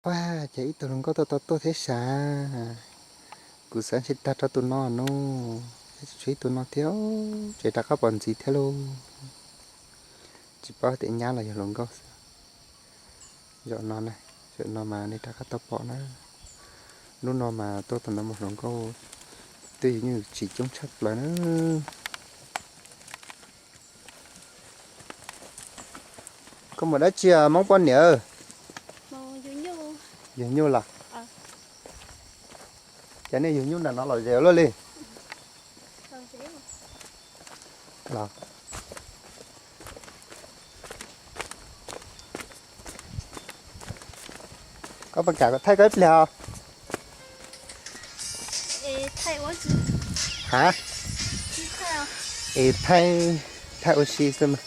Ua cas ib tug hluas nkauj tuaj tau tuaj thiab sav. Kuv xav ntshe tag rau tus no no, tshuav ib tug no thiab, tseem rov qab pom ntxiv thiab lauj. Tsis paub tias nyab los yog hluas nkauj xwb. Zaum no na, zaum no mas nej rov qab tau pom na. Hnub no mas tuaj tau ntau mus hluas nkauj, twb yog nyuj tsis coob tshaj plaws na. Koj mus dab tsi Hmoob poj niam? Yug nyuj los? Ces nej yug nyuj nram no los ze luaj li los? Koj puas kam kuv thaij koj ib pliag os? Ha? Es thaij, thaij ua si xwb mas.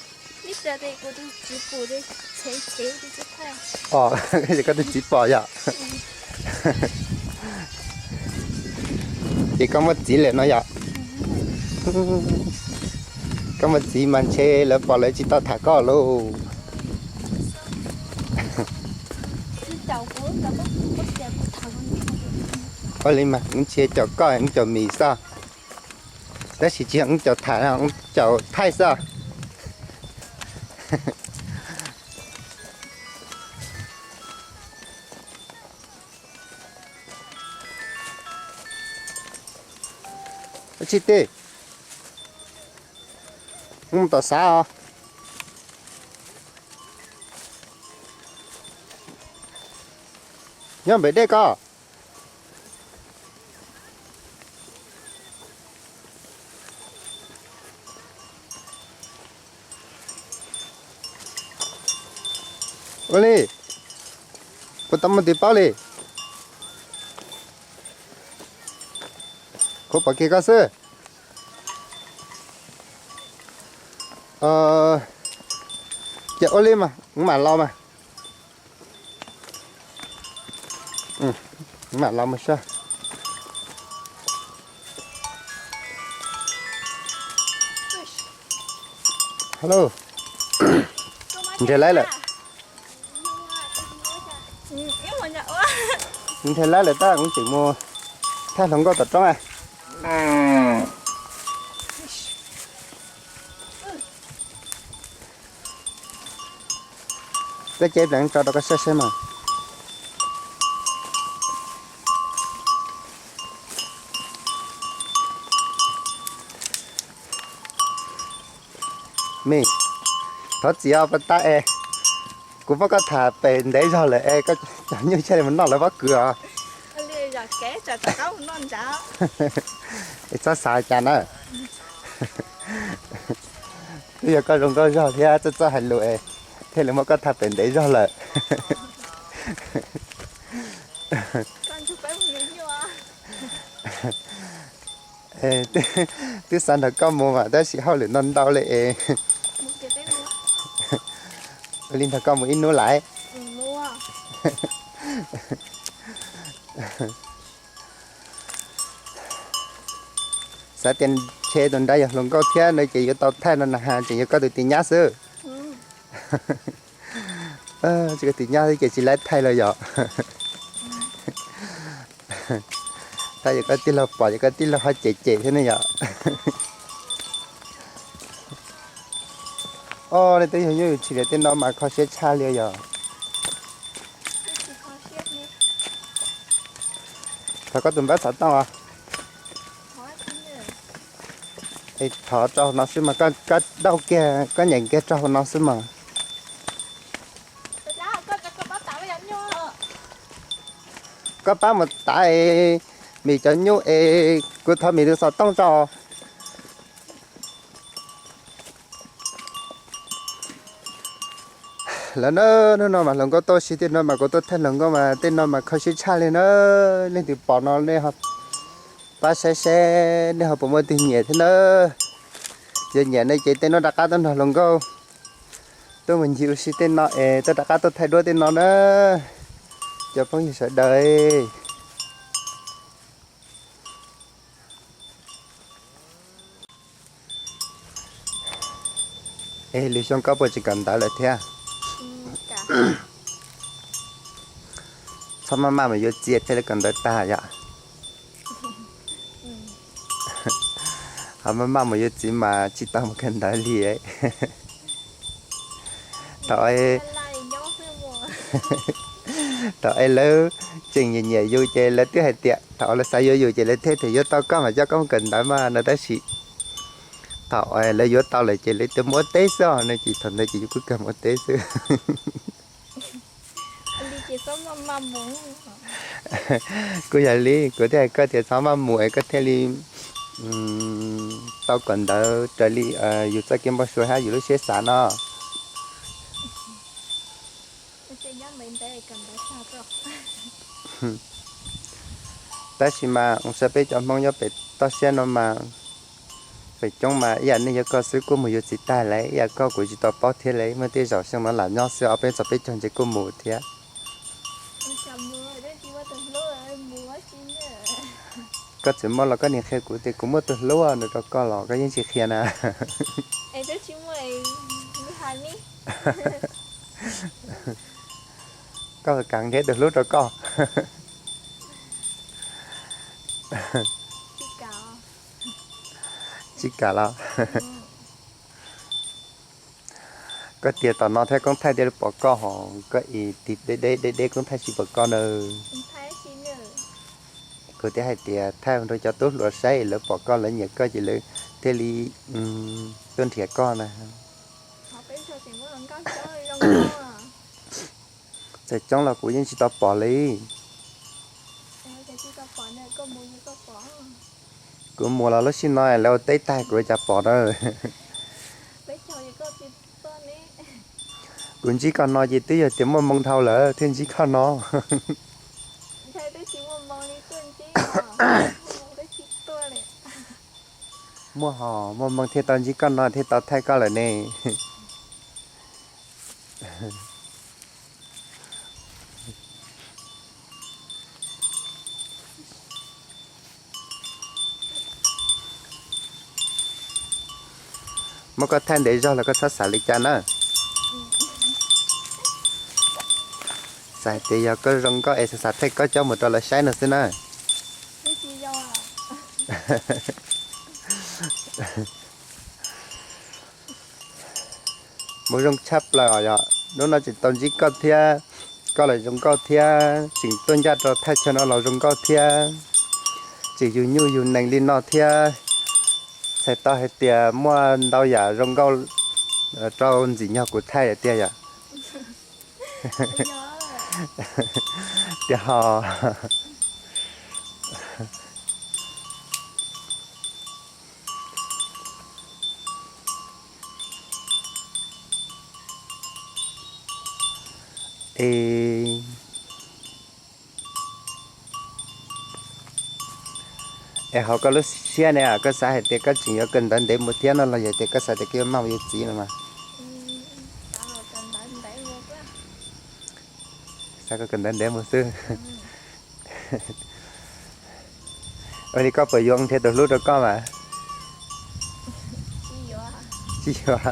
Os, koj tus txiv pom yom? Ces koj muaj txiv lawm no yom? Koj muaj txiv mas ntshe lawv pom lawv tsis tau tham koj lauj. Ua li mas kuv ntsia caum koj, kuv caum mis xwb. Tab sis tsis yog kuv caum tham, kuv caum thaij xwb. Ua tsis tij, mus tom xav os. Nyob npem dej koj. Ua li, puas tau muaj tus paub li? Kuv pom kiag koj xwb. Ces ua li mas kuv mam los mas. Kuv mam los mas saib. Hello. Nrhiav laib lawm. Nrhiav laib lawm tab kuv tseem mus thaij hluas nkauj tom roob. Koj cia li pleev tso rau koj saib saib mas. Me, thov txim os, pas tas es kuv muab koj tham pem ntev zog lawm es koj cov nyuj thiaj li mus noj lawv pob kws os. Es txhob xav cas na. Twb yog koj zoo nkauj zog thiab txawj txawj hais lus es thiaj li muab koj tham pem ntev zog lawm. Twb xav nrog koj mus mas tab sis hauj lwm ntau ntau li es li nrog koj mus ib hnub lawm. Xav tias ntshe tus nrad yog hluas nkauj thiab no ces yuav tau thaij no na has tseem yog koj tus tis nyab xwb. Tsis koj tus nyab xwb ces tsis laib thaij los yom. Tab yog koj tij laug pom ces koj tij laug ho cem cem thiab ne yom. Os, nej twb yog nyuj yus tsis liam tej no mas kho siab tshaj li yom. Thov koj tus npawb xov tooj os. Es thov rau hauv no xwb mas, koj dauj kiag koj nyeem kiag rau hauv no xwb mas. Koj pab mus tav es Mim cov nyuj es kuv thov Mim tus xov tooj tso. Lawm na, hnub no mas hluas nkauj tuaj si tej no mas kuv tuaj thaij hluas nkauj mas tej no mas kho siab tshaj li na. Leej twg pom no nej pab saib saib nej ho puas muaj tus nyiam thiab na. Yog nyiam no ces tej no rov qab tuaj nrog hluas nkauj tuaj mus ncig ua si tej no es tuaj rov qab tuaj thaij duab tej no na. Cov phooj ywg sawv daws. Es lwm xyoo koj puas tsis kawm ntawv lawm thiab? Txhob maj maj mus yuav txiv thiaj li kawm ntawv tag yom. Ho maj maj mus yuav txiv mas tsis tau mus kawm ntawv li. Thaum, thaum es lawv tseem nyiam nyiam yus ces lawv twb hais tias thaum lawv xav yuav yus ces lawv thiaj tias yuav tau koj mas coj koj mus kawm ntawv mas no tab sis thaum lawv yuav tau lawm ces lawv tias mus ua teb xwb os no ces thaum ntawd ces yus kuj kawg mus ua teb xwb. Kuj yog li kuv thiaj hais koj tias txhob maj mus es koj thiaj li tau kawm ntawv raws li yus txoj kev npau suav thiab yus lub siab xav no. Tab sis mas ua rau peb cov Hmoob nyob pem toj siab no mas feem coob mas ib yam nej yog koj xwb kuj mus yuav txiv tag lawm, ib yam koj kuv tsis tau paub thiab li, muaj tej zaum xyoo no lam nyob xwb ob peb txog peb caug ntshe kuj mus thiab. Koj txawm muaj los koj niam qhia kuv tias kuv muaj tus hlub no rau koj los koj yeej tsis qhia na. Koj kam nrhiav tus hlub rau koj. Tsis kam los. Koj tias tom no thiab Koob Thaij thiaj li pom koj hos, koj ib tig deb deb deb deb Koob Thaij tsis pom koj na. Kuv thiaj hais tias thaij rau cov tub hluas saib lawv pom koj lawv nyiam koj ces lawv thiaj li tuaj nrhiav koj na. Txawm coob los kuv yeej tsis tau pom li. Kuv mus los lub sij no lawv ua teb tag kuv cas pom na. Kuv ntsib koj no ces twb yog tias muaj hmoo dhau lawm thiaj ntsib koj no. Muaj hos, muaj hmoo thiaj tau ntsib koj no thiaj tau thaij koj lawm ne. Muab koj thaij ntev zog los koj txhob xav li cas na. Xav hais tias yog koj zoo nkauj es xav xav thaij koj coj mus rau lawv saib no xwb na. Mus zoo tshaj plaws os yog hnub no tseem tau ntsib koj thiab, koj los zoo nkauj thiab, tseem tuaj ncaj rau thaj chaw no los zoo nkauj thiab, tseem yug nyuj yug nees li no thiab. Txhais tau hais tias muaj ntau yam zoo nkauj rau ntxim nyog kuv thaij tiag yom. Tiag hos. Es, es hauv koj lub siab ne koj xav hais tias koj tseem yuav kawm ntawv ntev mus thiab no los yog tias koj xav tias koj yuav maj mus yuav txiv no mas? Xav koj kawm ntawv ntev mus xwb. Ua li koj puas yuav nrhiav tus hlub rau koj mas? Tsis yuav.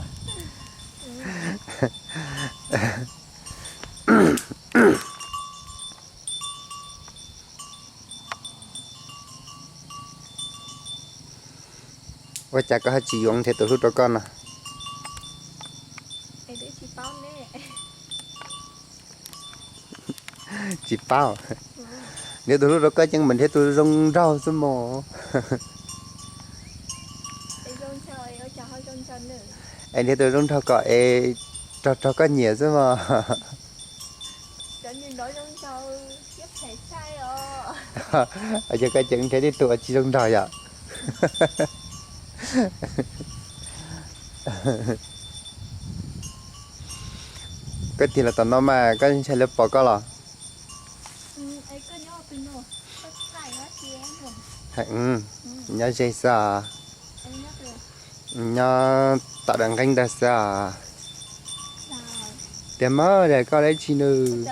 Ua cas koj ho tsis yuav nrhiav tus hlub rau koj no? Tsis paub. Nrhiav tus hlub rau koj ces mus nrhiav tus zoo nraug xwb mos. Es nrhiav tus zoo nraug kom es raug raug koj nyiam xwb mos. Yog koj ces nrhiav tib tug uas tsis zoo nraug yom. Koj tig los tom no mas koj ntshai lawv pom koj los? Nyob ze xwb os. Nyob tom daim nqeeb ntawd xwb os. Tiag mas, koj dab tsi nws?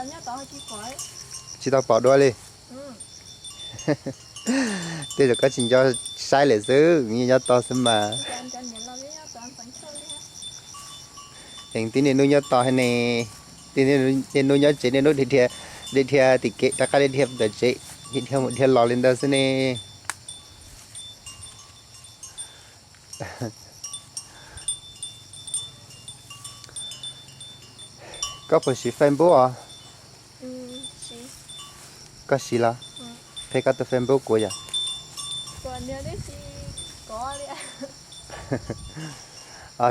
Tsis tau pom dua li. Tej zaum koj tsis nco saib lawm xwb, nyob tos xwb mas. Tib niaj hnub nyob tos ne, tib niaj hnub nyob tsev niaj hnub dhia dhia Dhia dhia tim kev rov qab dhia dhia mus tom tsev, dhia dhia mus dhia los li ntawd xwb ne. Koj puas siv Facebook os? Koj siv los? Qhia koj tus Facebook kuv yom.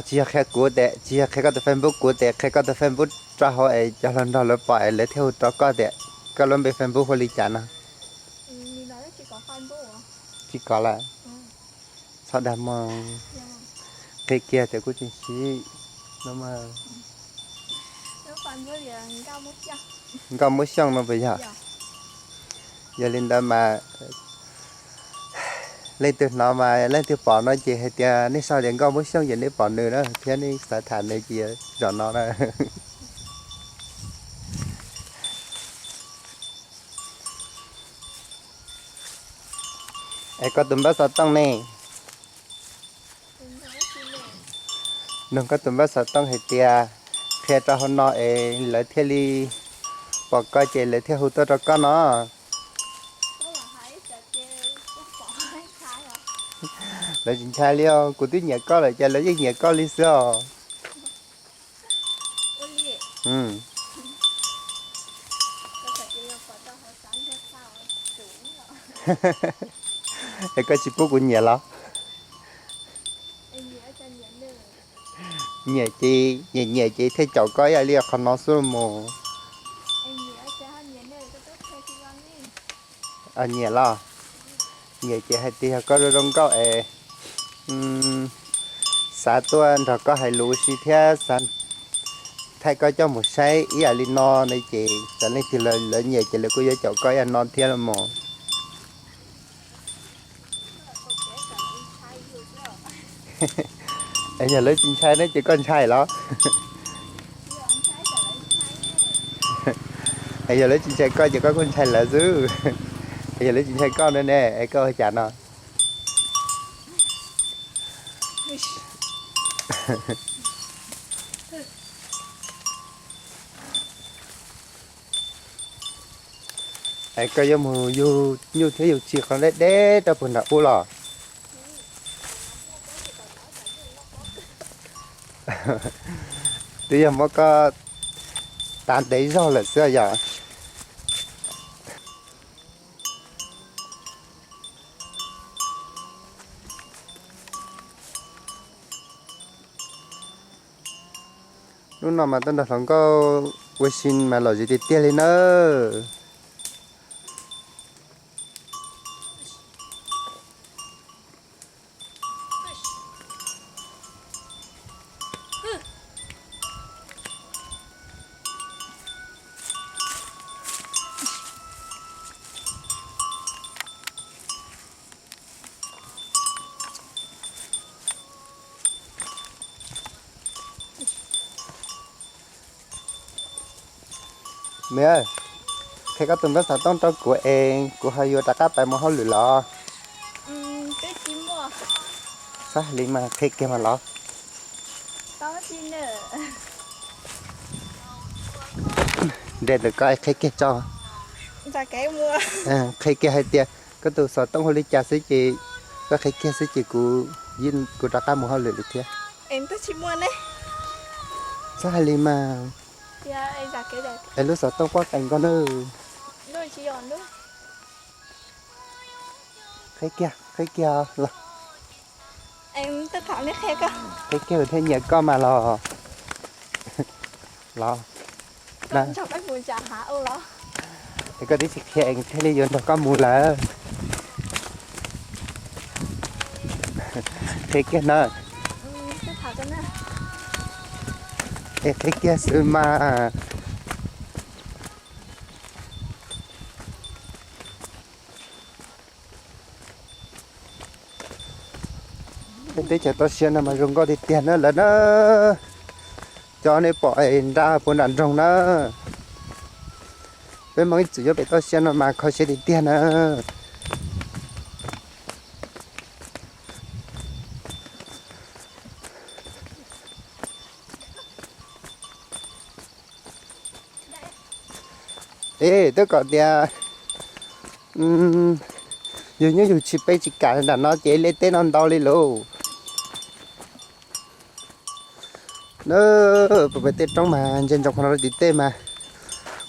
Tsis yog qhia kuv tes, tsis yog qhia koj tus Facebook kuv tes, qhia koj tus Facebook rau hauv es cov hluas nraug lawv pom es lawv thiaj hu rau koj tias koj lub npe Facebook hu li cas no. Tsis kom lawm. Txhob dag mog. Qhia kiag tias kuv tseem siv no mas. Nkauj Muab Xyooj no puas yog? Yog li ntawd mas leej twg hnov mas leej twg pom no ces hais tias nej sau tias Nkauj Muab Xyooj ces nej pom nws na, thiab nej xav tham nws ces zaum no na. Es koj tus npawb xov tooj ne? Nug koj tus npawb xov tooj hais tias qhia rau hauv no es lawv thiaj li pom koj ces lawv thiaj hu tuaj rau koj no. Lawv tsis ntshai li os, kuv twb nyiam koj lawm ces lawv yeej nyiam koj li xwb os. Es koj tsis pub kuv nyiam los? Nyiam ces, nyiam nyiam ces thiaj caum koj ib yam li qhov no xwb mus. Nyiam los? Nyiam ces hais tias yog koj zoo zoo nkauj es xav tuaj nrog koj hais lus ua si thiab xav thaij koj coj mus saib ib yam li no ne ces txawm leej twg lawv nyiam ces lawv kuj yuav caum koj ib yam no thiab los mas. Es yog lawv tsis ntshai ne ces koj ntshai los? Es yog lawv tsis ntshai koj ces koj kuj ntshai lawv xwb. Es yog lawv tsis ntshai koj no ne es koj ua cas no? Es koj yuav mus yug nyuj thiab yug txiv qhov deb deb rau puag nram ub los? Twb yog muab koj tav ntev zog lawm xwb yom. Lub no mas tuaj nrog hluas nkauj ua si mas lom zem tiag tiag li nawb. Me, qhia koj tus npawb xov tooj rau kuv es kuv ho yuav rov qab pais mus hauj lwm los? Xab hais li mas qhia kiag mas los. Nres ntawm koj es qhia kiag tso. Qhia kiag hais tias koj tus xov tooj hu li cas xwb ces koj qhia kiag xwb ces kuv, kuv rov qab mus hauj lwm li thiab. Xab hais li mas. Es lub xov tooj quaj qees koj na. Qhia kiag, qhia kiag los. Qhia kiag kuv thiaj nyiam koj mas los. Los. Es koj twb tsis qhia es thiaj li yuav nrog koj mus lawm. Qhia kiag na. Es qhia kiag xwb mas. Peb teb chaws toj siab no mas zoo nkauj tiag tiag na lawm na. Cov nej pom nra puag nram nroog na. Peb Hmoob ib txwm nyob pem toj siab no mas kho siab tiag tiag na. Twb kom tias yus nyob yus tsis peb tsis kam nram no ces liaj teb no ntau li lauj. Na, pem tej roob mas ntsia ntsoov qhov no rau tim tej mas,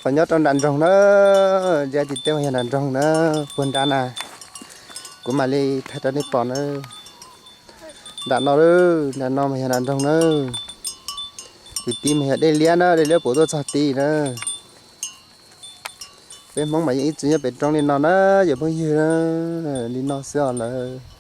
qhov nyob rau nram nroog na, ntsia tim tej mas yog nram nroog na, puag nrad na. Kuv mam li thaij rau nej pom na. Nram no, nram no mas yog nram nroog na. Tim tid mas yog dej liab na, dej liab puv tuaj txog tid na. Peb Hmoob mas yeej ib txwm nyob pem roob li no na, cov phooj ywg na, li no xwb os lawm.